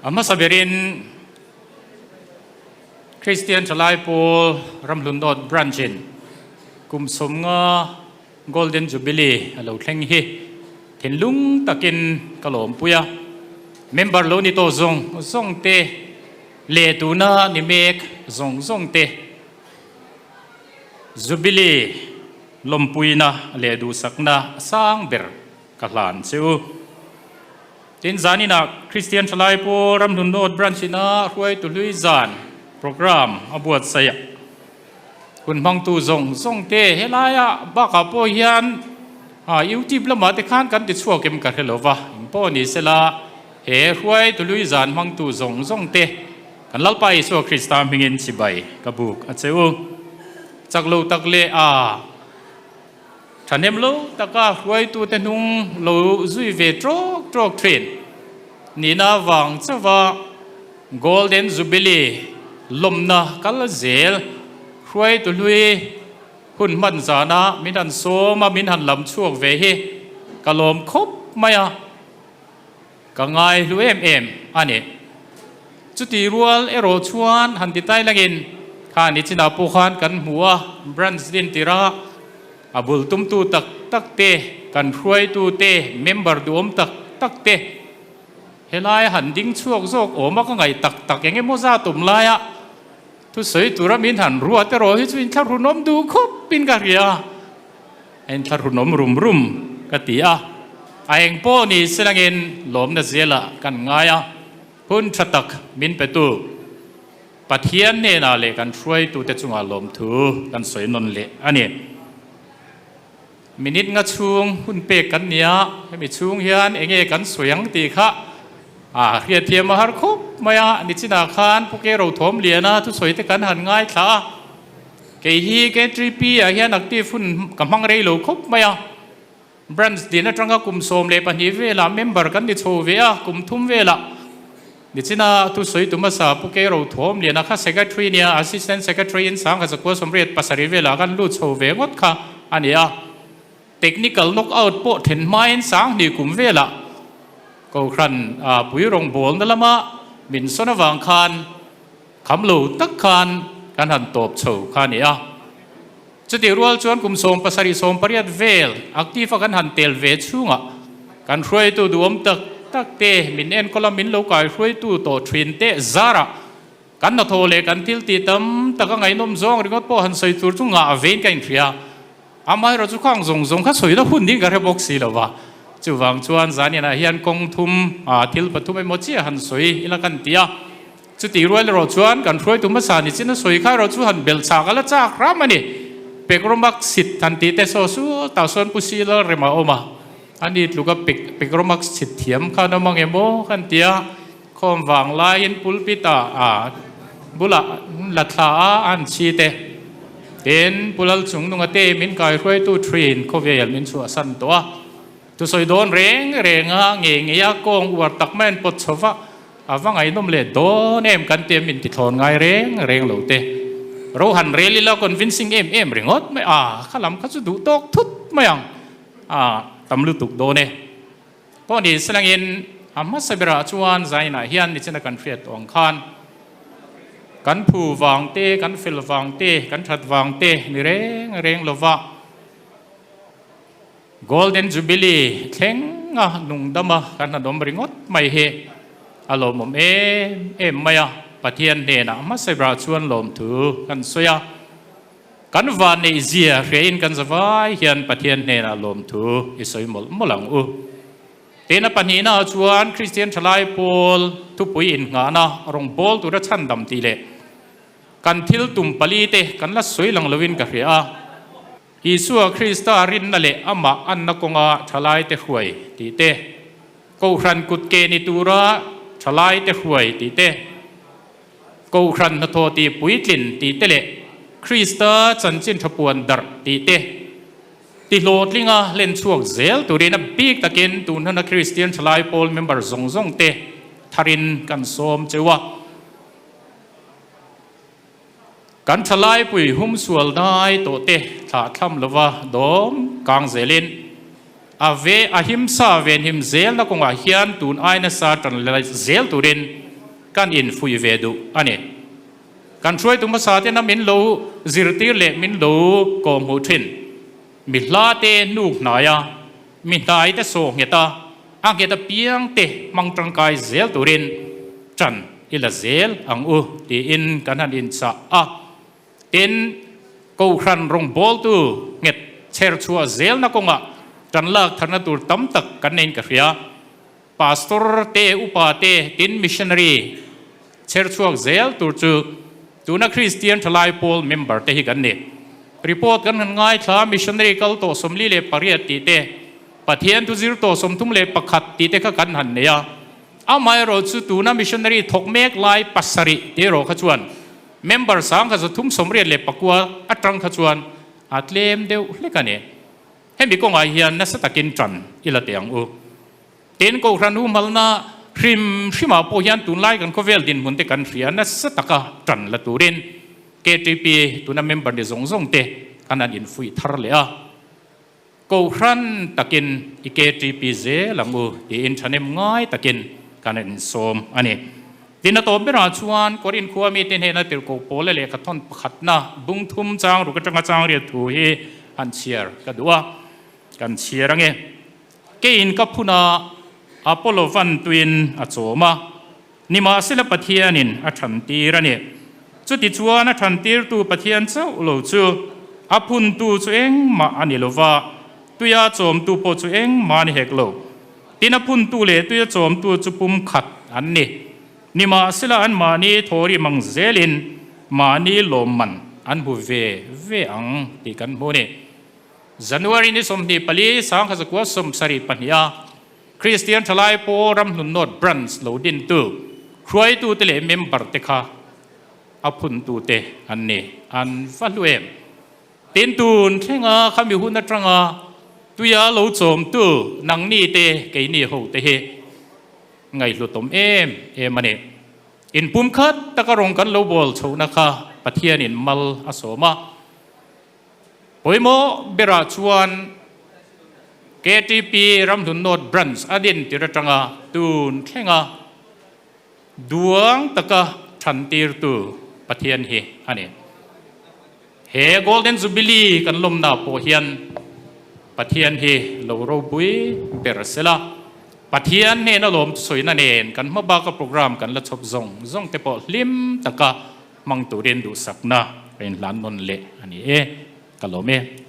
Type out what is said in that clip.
A hmasa berin Kristian Thalai Pawl Ramhlun North Branch in kum 50 Golden Jubilee a lo thleng hi thinlung takin ka lawmpui a. Member lo ni tawh zawng zawng te leh tuna ni mek zawng zawng te Jubilee lawmpuina leh duhsakna sang ber ka hlan che u. Tin, zaninah Kristian Thalai Pawl Ramhlun North Branch ina hruaitu hlui zan program a buatsaih a. Hun hmangtu zawng zawng te helaia bakah pawh hian YouTube lamah te khan kan ti chhuak em ka hre lo va, eng pawh ni sela he hruaitu hlui zan hmangtu zawng zawng te kan Lalpa Isua Krista hmingin chibai ka buk a che u. Chak lo tak leh a thahnem lo taka hruaitu te hnung lo zui ve trawk trawk thin nihna avang chauha Golden Jubilee lawmna kal zel hruaitu hlui hun hman zana min han sawm a, min han lam chhuak ve hi ka lawm khawp mai a, ka ngai hlu em em a ni. Chuti rual erawh chuan han ti tai langin kha ni chinah pawh khan kan hmu a, branch din tirah a bul tumtu tak tak te, kan hruaitu te, member duhawm tak tak te, Helai han ding chhuak zawk awm a ka ngaih tak tak eng emaw zat awm laia thusawi tura min han ruat erawh hi chu inthlahrunawm duh khawp in ka hria a, a inthlahrunawm rum rum ka ti a, a eng pawh ni silangin lawmna zelah kan ngai a, hun tha tak min petu Pathian hnenah leh kan hruaitute chungah lawmthu kan sawi nawn leh a ni. Minute nga chhung hun pek kan ni a, hemi chhung hian enge kan sawi ang tih kha a hriatthiam a har khawp mai a, nichinah khan Pu Ke Rothawm Liana thusawi te kan han ngaithla a, kei hi K3P ah hian active hun ka hmang rei lo khawp mai a, branch din atanga kum 12 velah member kan ni chho ve a, kum thum velah Nichina thusawi tu hmasa Pu Ke Rothawm Liana kha Secretary nia Assistant Secretary in 1987 velah khan lut chho ve ngawt kha a ni a. Technical knock out pawh then hmain 2000 kum velah Kohhran pui rawngbawlna lama min sawn avang khan kham lo tak khan kan han tawp chho kha a ni a. Chutih rual chuan kum 70 80 vel active a kan han tel ve chhungah kan hruaitu duhawm tak tak te min enkawl a min lo kai hruaitu tawh thin te zarah kan hnathawh leh kan thil tih tam tak a ngaihnawm zawng ringawt pawh han sawi tur chu ngah vein ka inhria. Amaherawh chu khang zawng zawng kha sawi na hun ding ka hre bawk si lo va. Chuvang chuan zaninah hian kawng thum thil pathum emaw chiah han sawi ila kan ti a. Chutih rual erawh chuan kan hruaitu hmasa ni chin a sawi kha erawh chu han belh chak a la chak ram a ni. Pekrawmak chhit han tih te saw su tah sawn Pu Sila rem a awm a, ani tluka pek pekrawmak chhit thiam khan awm ang em aw kan ti a, khawm vang laiin pulpit ah a bulah la thla a an chhi te. Tin, Pu Lalchungnunga te min kaihruaitu thin khawvel min chhuahsan tawh a. Thusawi dawn reng reng a ngei ngei a kawng uar tak mai an pawt chho va, a va ngaihnawm leh dawn em kan ti a min tithlawn ngai reng reng lo te. Ro han rel ila convincing em em ringawt mai a, kha lam kha chu duh tawk thut mai ang a tam lutuk dawn e. Pawh ni selangin a hmasa berah chuan zainah hian nichina kan hriat tawh ang khan kan phu vang te, kan fel vang te, kan that vang te ni reng reng lova, Golden Jubilee thleng a nung dam a kan han awm ringawt mai hi a lawmawm em em mai a, Pathian hnenah hmasa berah chuan lawmthu kan sawi a, kan vanneih zia hriain kan zavai hian Pathian hnenah lawmthu i sawi mawlh mawlh ang u. Tena pahnihnaah chuan Kristian thalai pawl thupui innghahna rawngbâwl tura chhandam tih leh kan thil tum pali te kan la sawi lang loin ka hria a. Isua Krista rinna leh amah anna kawnga thalaite hruai tih te, Kohhran kut ke ni tura thalaite hruai tih te, Kohhran hnathawh tih puitlin tih te leh Krista chanchin tha puan darh tih te tihlawhtlinga hlen chhuak zel turin a bik takin tun huna Kristian thalai pawl member zawng zawng te tharin kan sawm cheu a. Kan thalaipui humsual dai tawh te thlah thlam lova dawm kang zelin a ve a himsa venhim zelna kawngah hian tun ai nasa tan la zel turin. kan infuih ve duh a ni. Kan hruaitu hmasa tena min lo zirtir leh min lo kawhhmuh thin. Mi hla te hnuk hnai a, mi hnai te saw nghet a, a nghet apiang te hmang tangkai zel turin tan i la zel ang u tiin kan han inchah a. Tin, Kohhran rawngbawltu nghet chher chhuah zelna kawngah tan lak tharna tur tam tak kan neiin ka hria. Pastor te, upa te, tin missionary chher chhuak zel tur chu tuna Kristian thalai pawl member te hi kan ni. Report kan han ngaithla missionary kal tawh 48 tih te, Pathian thu zir tawh 31 tih te kha kan han nei a. Amaherawh chu tuna missionary thawk mek lai pasarih tih erawh kha chuan member sang kha 389 atang kha chuan a tlem deuh hlek a ni. Hemi kawngah hian nasa takin tan i la teh ang u. Tin, Kohhran humhalna hrim hrimah pawh hian tunlai kan khawvel dinhmun te kan hria nasa taka tan la turin KTP tuna member ni zawng zawng te kan han infuih thar leh a. Kohhran takin i KTP zel ang u tiin thahnem ngai takin kan han insawm a ni. Tin, a tawp berah chuan Korin khua mite hnena tirhkoh Paula lehkha thawn pakhatna bung thum chang ruk atanga chang riat thu hi han chhiar ka duh a, kan chhiar ange. Keiin ka phun a, Apollo van tuin a chawm a, nimahsela Pathianin a thantir a ni. Chutichuan a thantirtu Pathian chauh lo chu a phuntu chu engmah a ni lo va, tuia chawmtu pawh chu engmah a ni hek lo. Tin a phuntu leh tuia chawmtu chu pumkhat an ni. Nimahsela anmahni thawri mang zelin mahni lawmman an hmu ve ve ang tih kan hmu a ni. January ni 24 1972 a Kristian Thalai Pawl Ramhlun North Branch lo dintu hruaitute leh member te kha a phuntute an ni. An va hlu em? Tin tun thlenga khami hun atanga tuia lo chawmtu nangni te keini ho te hi ngaihhlutawm em em a ni. Inpumkhat taka rawng kan lo bawl chhohna kha Pathianin mal a sawm a. Pawimawh berah chuan KTP Ramhlun North Branch a din tir atanga tun thlenga duang taka thantirtu Pathian hi a ni. He Golden Jubilee kan lawmna pawh hian Pathian hi lo ropui ber sela, Pathian hnena lawm sawina nen kan hma baka program kan la chhawp zawng zawng te pawh hlim taka hmang turin duhsakna ka inhlan nawn leh a ni e, ka lawm e.